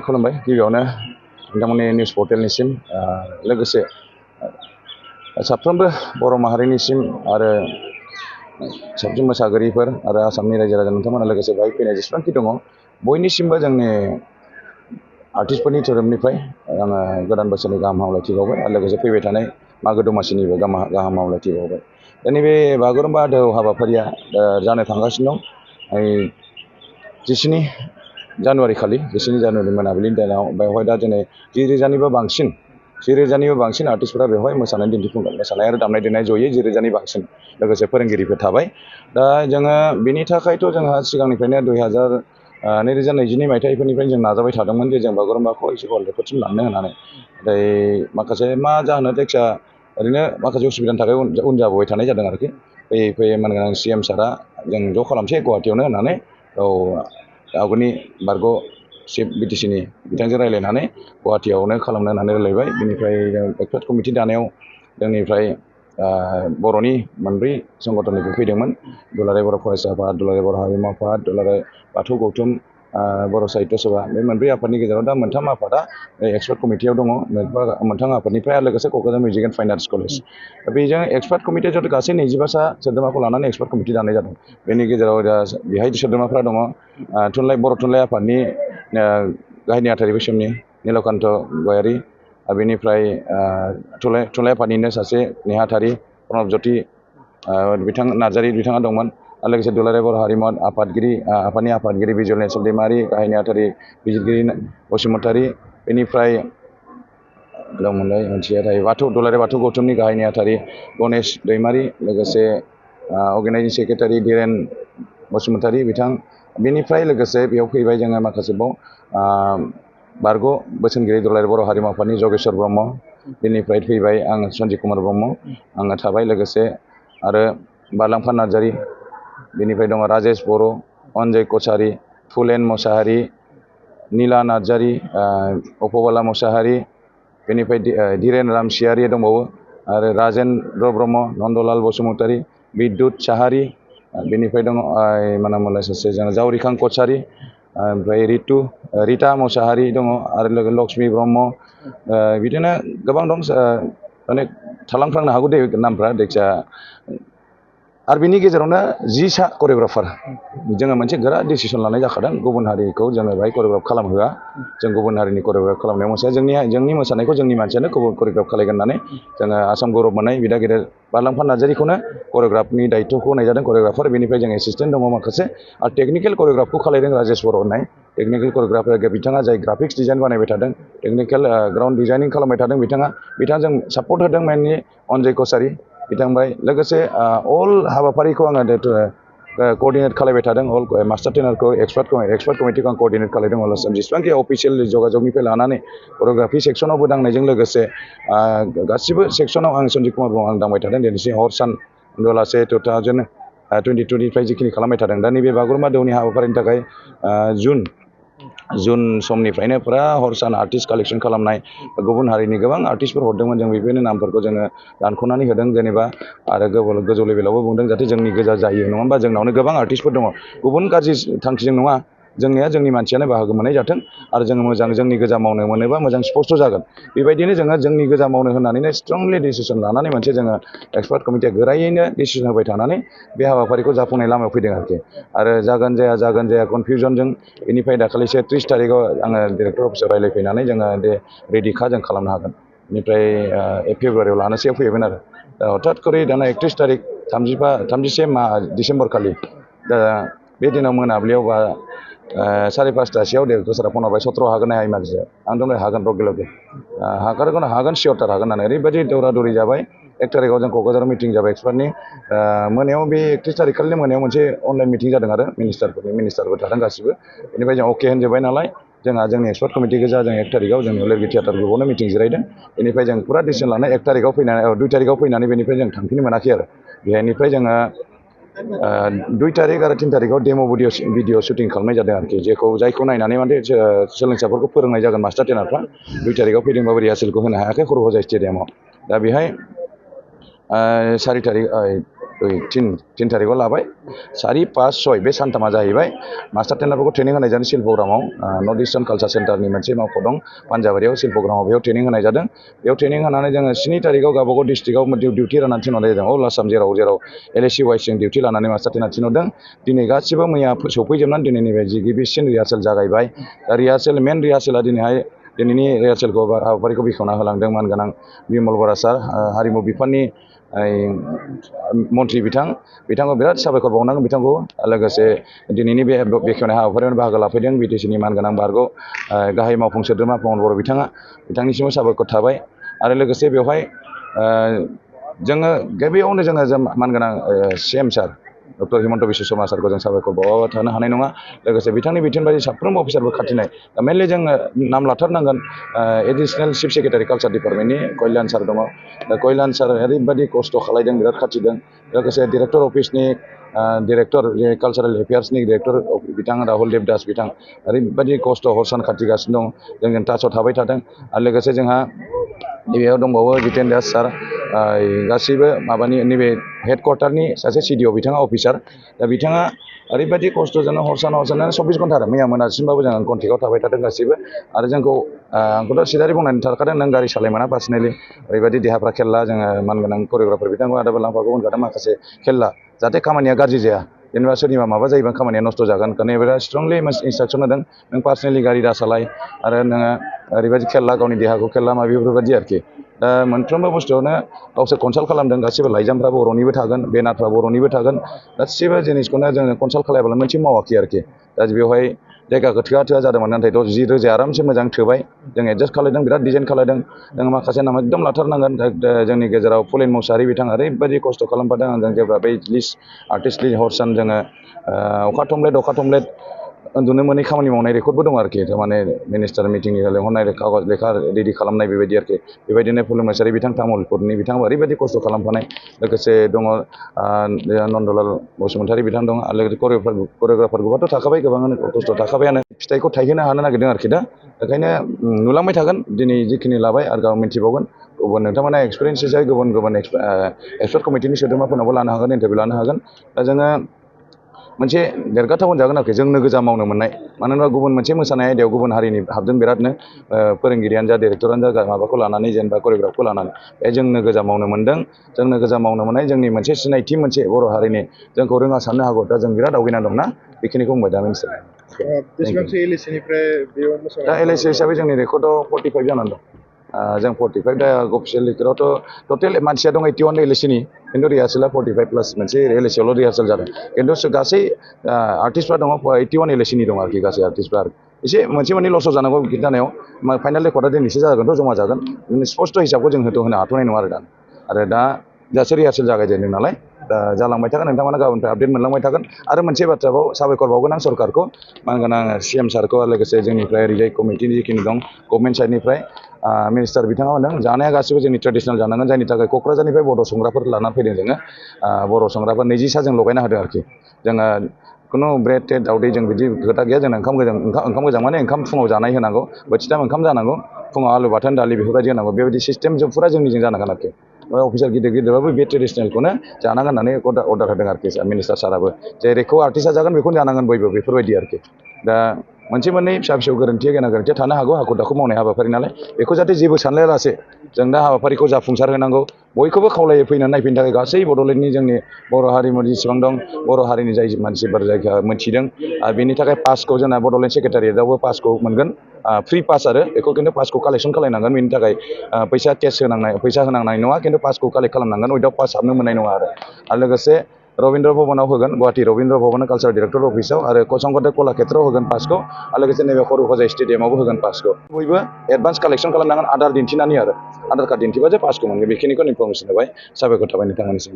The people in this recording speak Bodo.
खुलुमबाय गिबियावनो नोंथांमोननि निउस पर्टेलनिसिम लोगोसे साफ्रोमबो बर' माहारिनिसिम आरो साबसिन मोसागिरिफोर आरो आसामनि रायजो राजा नोंथांमोना लोगोसे बेहाय फैनाय जेसेबांखि दङ बयनिसिमबो जोंनि आर्टिस्टफोरनि धोरोमनिफ्राय आङो गोदान बोसोरनि गाहाम हामलायथि बावबाय आरो लोगोसे फैबाय थानाय मागो दमासिनिबो गाहाम हामलायथि बावबाय। दिनै बे बागुरुम्बा दोहौ हाबाफारिया जानो थांगासिनो दं 19 जानुवारि खालि 19 जानुवारि मोनाबिलिनि दिनाव बेवहाय दा दिनै 10,000निबो बांसिन आर्टिस्टफोरा बेवहाय मोसानाय दिन्थिफुंगोन। मोसानाय आरो दामनाय देनाय जयै 10,000नि बांसिन लोगोसे फोरोंगिरिफोर थाबाय। दा जोङो बिनि थाखायथ' जोंहा सिगांनिफ्रायनो 2022 मायथाइफोरनिफ्राय जों नाजाबाय थादोंमोन जे जों बागुरुम्बाखौ एसे वर्ल्ड रेकर्डसिम लांनो होननानै। नाथाय माखासे मा जाहोनो जायखिया ओरैनो माखासे उसुबिदानि थाखाय उन जाबोबाय थानाय जादों आरोखि। फैयै मानगोनां CM सारा जों ज' खालामसै गुवाहाटियावनो होननानै आवगोलनि बारग' चिफ BTCनि बिथांजों रायज्लायनानै गुवाहाटियावनो खालामनो होननानै रायज्लायबाय। बिनिफ्राय जों एक्सपार्ट कमिटि दानायाव जोंनिफ्राय बर'नि मोनब्रै संगठननिफ्राय फैदोंमोन। दुलाराय बर' फरायसा आफाद, दुलाराय बर' हारिमु आफाद, दुलाराय बाथौ गौथुम बर' साहित्य सभा, बे मोनब्रै आफादनि गेजेराव दा मोनथाम आफादा एक्सपार्ट कमिटियाव दङ। मोनथाम आफादनिफ्राय आरो लोगोसे Kokrajhar music and fine arts college. बेजों एक्सपार्ट कमिटिया जथ' गासै 25सा सोद्रोमाखौ लानानै एक्सपार्ट कमिटि दानाय जादों। बेनि गेजेराव बेहाय सोद्रोमाफ्रा दङ बर' थुनलाइ आफादनि गाहाय नेहाथारि बैसोमनि नीलकान्त गयारि, बेनिफ्राय थुनलाइ आफादनिनो सासे नेहाथारि प्रणबज्योति नार्जारि बिथाङा दंमोन। आरो लोगोसे दुलाराय बर' हारिमु आफादनि आफादगिरि बिजय नेरसोन दैमारि, गाहाय नेहाथारि बिजिरगिरि बसुमतारि, बेनिफ्राय दंमोनलाय मोनसेया दुलाराय बाथौ गौथुमनि गाहाय नेहाथारि गणेश दैमारि, लोगोसे अर्गेनाइजिं सेक्रेटारि धीरेन बसुमतारि बिथां। बेनिफ्राय लोगोसे बेयाव फैबाय जोङो माखासे बारग' बोसोनगिरि दुलाराय बर' हारिमु आफादनि जगेश्वर ब्रह्म, बेनिफ्राय फैबाय आं सन्जिब कुमार ब्रह्म आङो थाबाय, लोगोसे आरो बारलांफा नार्जारि, बेनिफ्राय दङ राजेश बर', अनजय कछारि, फुलेन मोसाहारि, नीला नार्जारि, अपबाला मोसाहारि, बेनिफ्राय धीरेन रामसियारि दंबावो, आरो राजेन्द्र ब्रह्म, नन्दलाल बसुमतारि, बिद्युत साहारि, बेनिफ्राय दङ सासे जों जावरिखां कछारि, ओमफ्राय रिता मोसाहारि दङ, आरो लोगो लक्ष्मि ब्रह्म, बिदिनो गोबां दं। माने थालांफ्लांनो हागौ दे नामफ्रा जायखिया। आरो बिनि गेजेरावनो 10सा करिय'ग्राफार जोङो मोनसे गोरा डिसिसन लानाय जाखादों। गुबुन हारिखौ जोङो बेहाय करिय'ग्राफ खालामहोआ। जों गुबुन हारिनि करिय'ग्राफ खालामनायाव मोसाया। जोंनि मोसानायखौ जोंनि मानसियानो करिय'ग्राफ खालायगोन होननानै जोङो आसाम गौरब मोननाय बिदा गेदेर बारलांफा नार्जारिखौनो करिय'ग्राफनि दायित्वखौ होनाय जादों करिय'ग्राफार। बेनिफ्राय जों एसिस्टेन्ट दङ माखासे, आरो टेकनिकेल करिय'ग्राफखौ खालायदों राजेश बर' होननाय टेकनिकेल करिय'ग्राफार। बिथाङा जाय ग्राफिक्स डिजाइन बानायबाय थादों, टेकनिकेल ग्राउन्ड डिजाइनिं खालामबाय थादों, बिथांजों सापर्ट होदों मेनलि अनजय कछारि बिथांबाय। लोगोसे अल हाबाफारिखौ आङो कअर्डिनेट खालामबाय थादों। अल मास्टार ट्रेनारखौ एक्सपार्ट कमिटिखौ आं कअर्डिनेट खालामदों। जेसेबांखि अफिसियेल जगाजगनिफ्राय लानानै करिय'ग्राफि सेक्सनावबो दांनायजों लोगोसे गासिबो सेक्सनाव आं सन्जिब कुमार ब्रह्म आं दांबाय थादों। दिनैसिम हर सान उन्दुलासे 2022निफ्राय जिखिनि खालामबाय थादों। दा नैबे बागुरुम्बा दोहौनि हाबाफारिनि थाखाय जुन समनिफ्रायनो फुरा हर सान आर्टिस्ट कालेक्सन खालामनाय, गुबुन हारिनि गोबां आर्टिस्टफोर हरदोंमोन। जों बेफोरनि नामफोरखौ जोङो दानख'नानै होदों जेनेबा, आरो गोजौ लेभेलावबो बुंदों जाहाथे जोंनि गोजा जायो। नङा होमबा? जोंनावनो गोबां आर्टिस्टफोर दङ, गुबुन गाज्रि थांखिजों नङा, जोंनि मानसियानो बाहागो मोननाय जाथों आरो जोङो मोजां जोंनि गोजा मावनो मोनोबा मोजां स्पष्ट जागोन। बेबायदिनो जोङो जोंनि गोजा मावनो होनानैनो स्ट्रंलि डिसिसन लानानै मोनसे जोङो एक्सपार्ट कमिटिया गोरायैनो डिसिसन होबाय थानानै बे हाबाफारिखौ जाफुंनाय लामायाव फैदों आरोखि। आरो जागोन जाया कनफिउजनजों बेनिफ्राय दाखालिसो 30 थारिखआव आङो डिरेक्टर अफिसाव रायज्लायफैनानै जोङो दे रेडिखा जों खालामनो हागोन। बेनिफ्राय फेब्रुवारियाव लानोसैयाव फैबायमोन आरो दा हठात करि दाना 31 थारिख 31 डिसेम्बर खालि दा बे दिनाव मोनाबिलियाव 5:30 डिरेक्टर सारा फन हरबाय 17 हागोन ना हाया इमारजेन्सियाव। आं दोनबाय हागोन रगिलगे हागोन सियरथार हागोन होननानै ओरैबायदि दौरा दौरि जाबाय। 1 थारिखआव जों क'क्राझाराव मिटिं जाबाय एक्सपार्टनि। मोनायाव बे 31 थारिख खालिनि मोनायाव मोनसे अनलाइन मिटिं जादों आरो मिनिस्टारफोर थादों गासिबो। बेनिफ्राय जों अके होनजोब्बाय नालाय जोंहा जोंनि एक्सपार्ट कमिटि गोजा जों 1 थारिखआव जोंनि लेरगि थियेटार ग्रुपआवनो मिटिं जिरायदों। बेनिफ्राय जों फुरा डिसिसन लानाय 2 थारिखआव फैनानै बेनिफ्राय जों थांफिननो मोनाखै आरो बेनिफ्राय जोङो 2 थारिख आरो 3 थारिखआव डेम' भिडिअ शुटिं खालामनाय जादों आरोखि। जायखौ नायनानै माने सोलोंसाफोरखौ फोरोंनाय जागोन मास्टार ट्रेनारफ्रा। 2 थारिखआव फैदोंबाबो रिहार्सेलखौ होनो हायाखै हर'हजाय स्टेडियामाव। दा बेहाय तिन थारिखआव लाबाय 4, 5, 6 बे सानथामा जाहैबाय मास्टार ट्रेनारफोरखौ ट्रेनिं होनाय जादों शिलपग्रामाव नर्थ इस्टार्न कालचार सेन्टारनि मोनसे मावख' दं पान्जाबारियाव शिलपग्रामाव बेयाव ट्रेनिं होनाय जादों बेयाव ट्रेनिं होनानै जोङो 7 थारिखआव गावबागाव डिस्ट्रिक्टआव डिउटि राननानै थिनहरनाय जादों अल आसाम जेराव LAC वाइस जों डिउटि लानानै मास्टार ट्रेनार थिनहरदों दिनै गासिबो मैया सौफैजोबनानै दिनै नैबे गिबिसिन रिहार्सेल जागायबाय दा मेन रिहार्सेला दिनैनि रिहार्सेलखौ हाबाफारिखौ बेखेवना होलांदों मानगोनां बिमल बरा सार हारिमु बिफाननि मन्थ्रि बिथांखौ बिराद साबायखर बावनांगोन बिथांखौ लोगोसे दिनैनि बे बेखेवनाय हाबाफारियाव बाहागो लाफैदों BTCनि मानगोनां बारग' गाहाय मावफुं सोद्रोमा प्रमद बर' बिथांनिसिमबो साबायखर थाबाय आरो लोगोसे बेवहाय जोङो गिबियावनो जोङो मानगोनां CM सार डक्टर हिमन्त बिश्व शर्मा सारखौ जों साबायखर बावाबा थानो हानाय नङा लोगोसे बिथांनि बिथोन बायदि साफ्रोमबो अफिसारबो खाथिनाय मेनलि जोङो नाम लाथारनांगोन एडिसनेल चिफ सेक्रेटारि कालचार डिपार्टमेन्टनि कल्यान सार दङ दा कल्यान सार ओरैबायदि खस्थ' खालायदों बिराद खाथिदों लोगोसे डिरेक्टर अफिसनि डिरेक्टर कालचारेल एफेयार्सनि डिरेक्टर बिथां राहुल देबदास बिथां ओरैबायदि खस्थ' हर सान खाथिगासिनो दं जोंजों टाचआव थाबाय थादों आरो लोगोसे जोंहा नैबेयाव दंबावो जितेन दास सार गासैबो माबानि नैबे हेडक्वार्टारनि सासे CDO बिथाङा अफिसार दा बिथाङा ओरैबायदि खस्थ'जोंनो हर सान 24 घन्टा आरो मैया मोनासिमबाबो जों कन्टेक्टआव थाबाय थादों गासैबो आरो जोंखौ आंखौथ' सिदारि बुंनानै थाखादों नों गारि सालायमोना पार्सनेलि ओरैबायदि देहाफ्रा खेला जोङो मानगोनां कोरिय'ग्राफार बिथांखौ आदाबो लांफाखौ होनखादों माखासे खेला जाहाथे खामानिया गाज्रि जाया जेनेबा सोरनिबा माबा जायोबा खामानिया नस्थ' जागोन ओंखायनो बिराद स्ट्रंलि इन्सट्राक्सन होदों नों पार्सनेलि गारि दा सालाय आरो नोङो ओरैबायदि खेला गावनि देहाखौ खेला मा बेफोरबायदि आरोखि दा मोनफ्रोमबो बुस्थुआवनो गावसोर कनसाल्ट खालामदों गासिबो लाइजामफ्रा बर'निबो थागोन बेनारफ्रा बर'निबो थागोन गासिबो जिनिसखौनो जोङो कनसाल्ट खालामाब्ला मोनसे मावाखै आरोखि दा बेवहाय जायगाखौ थोआ जादोंमोन नाथाय 10,000 आरामसे मोजां थोबाय जों एडजास्ट खालायदों बिराद डिजाइन खालायदों जों माखासे नाम एकदम लाथारनांगोन जोंनि गेजेराव पुलेन मुसाहारि बिथाङा ओरैबायदि खस्थ' खालामफादों आंजों जेब्ला बै लिस्ट आर्टिस्ट हर सान जोङो अखा थमब्लेट उन्दुनो मोनै खामानि मावनाय रेकर्डबो दं आरोखि थारमाने मिनिस्टार मिटिंनि लेंहरनाय कागज लेखा रेडि खालामनाय बेबायदि आरोखि बेबायदिनो पुलेन मुसाहारि बिथां तामुलपुरनि बिथाङाबो ओरैबायदि खस्थ' खालामफानाय लोगोसे दङ नन्दलाल बसुमतारी बिथां दं आरो लोगोसे कोरिय'ग्राफारखौबाथ' थाखाबाय गोबाङानो खस्थ' थाखाबायानो फिथाइखौ थायहोनो हानो नागिरदों आरोखि दा बेखायनो नुलांबाय थागोन दिनै जिखिनि लाबाय आरो गाव मिन्थिबावगोन गुबुन नोंथांमोना एक्सपिरियेन्स हिसाबै गुबुन एक्सपार्ट कमिटिनि सोद्रोमाफोरनावबो लानो हागोन इन्टारभिउ लानो हागोन दा जोङो मोनसे देरगाथाव होनजागोन आरोखि जोंनो गोजा मावनो मोननाय मानो होनबा गुबुन मोनसे मोसानाय आयदायाव गुबुन हारिनि हाबदों बिरादनो फोरोंगिरियानो जा डिरेक्टरानो जा माबाखौ लानानै जेनेबा कोरिय'ग्राफखौ लानानै बे जोंनो गोजा मावनो मोनदों जोंनो गोजा मावनो मोननाय जोंनि मोनसे सिनायथि मोनसे बर' हारिनि जोंखौ रोङा साननो हागौ दा जों बिराद आवगायना दंना बेखिनिखौ बुंबाय दा मिनिस्टार बेसेबांसो LAC-निफ्राय बेयाव मोसानाय दा LAC हिसाबै जोंनि रेकर्डआव 45 जानानै दं जों 45 दा अफिसियेल रेकर्डआवथ' टटेल मानसिया दं 81 LAC-नि खिन्थु रिहार्सेला 45 प्लास मोनसे LAC-आवल' रिहार्सेल जादों खिन्थु गासै आर्टिस्टफ्रा दङ 81 LAC-नि दं आरोखि गासै आर्टिस्टफ्रा आरो एसे मोनसे लस जानांगौ जानायाव फाइनाल रेकर्डआ दिनैसो जागोनथ' जमा जागोन स्पस्ट हिसाबखौ जों होनो हाथ'नाय नङा आरो दा दासो रिहार्सेल जागायजेनदों नालाय दा जालांबाय थागोन नोंथांमोना गाबोननिफ्राय आपडेट मोनलांबाय थागोन आरो मोनसे बाथ्राबाव साबायखर बावगोन आं सरकारखौ मानगोनां CM सारखौ लोगोसे जोंनिफ्राय ओरैजाय कमिटिनि जिखिनि दं गभर्नमेन्ट साइडनिफ्राय मिनिस्टार बिथाङा होनदों जानाया गासिबो जोंनि ट्रेडिसनेल जानांगोन जायनि थाखाय क'क्राझारनिफ्राय बर' संग्राफोर लानानै फैदों जोङो बर' संग्राफोर 20 सा जों लगायना होदों आरोखि जोङो खुनु ब्रेड टेड दावदै जों बिदि खोथा गैया जोंना ओंखाम गोजां माने ओंखाम फुङाव जानाय होनांगौ बोथिथाम ओंखाम जानांगौ फुङाव आलु बाथोन दालि बेफोरबायदि होनांगौ बेबायदि सिस्टेमजों फुरा जोंनिजों जानांगोन आरोखि अफिसार गिदिरबाबो बे ट्रेडिसनेलखौनो जानांगोन होननानै अर्डार होदों आरोखि मिनिस्टार साराबो जेरैखौ आर्टिस्टआ जागोन बेखौनो जानांगोन बयबो बेफोरबायदि आरोखि दा मोनसे मोननै फिसा फिसौ गोरोन्थिया थानो हागौ हाखु दाखु मावनाय हाबाफारि नालाय बेखौ जाहाथे जेबो सानलायालासे जों दा हाबाफारिखौ जाफुंसार होनांगौ बयखौबो खावलायो फैनानै नायफैनो थाखाय गासै बड'लेण्डनि जोंनि बर' हारिमु जेसेबां दं बर' हारिनि जाय मानसिफोर जायगा मोनथिदों बेनि थाखाय पासखौ जोंना बड'लेण्ड सेक्रेटारियेटआवबो पासखौ मोनगोन फ्रि पास आरो बेखौ खिन्थु पासखौ कालेक्सन खालामनांगोन बेनि थाखाय फैसा होनांनाय नङा खिन्थु पासखौ कालेक्ट खालामनांगोन उइदाउट पास हाबनो मोननाय नङा आरो लोगोसे रबीन्द्र भवनाव होगोन गुवाहाटि रबीन्द्र भवनाव कालचार डिरेक्टर अफिसाव आरो शंकरदेब कलाक्षेत्रआव होगोन पासखौ आरो लोगोसे नैबे खर'खोजाय स्टेडियामावबो होगोन पासखौ बयबो एडभान्स कालेक्सन खालामनांगोन आधार दिन्थिनानै आरो आधार कार्ड दिन्थिबासो पासखौ मोनगोन बेखिनिखौ इनफरमेसन होबाय साबायखर थाबाय नोंथांमोननिसिम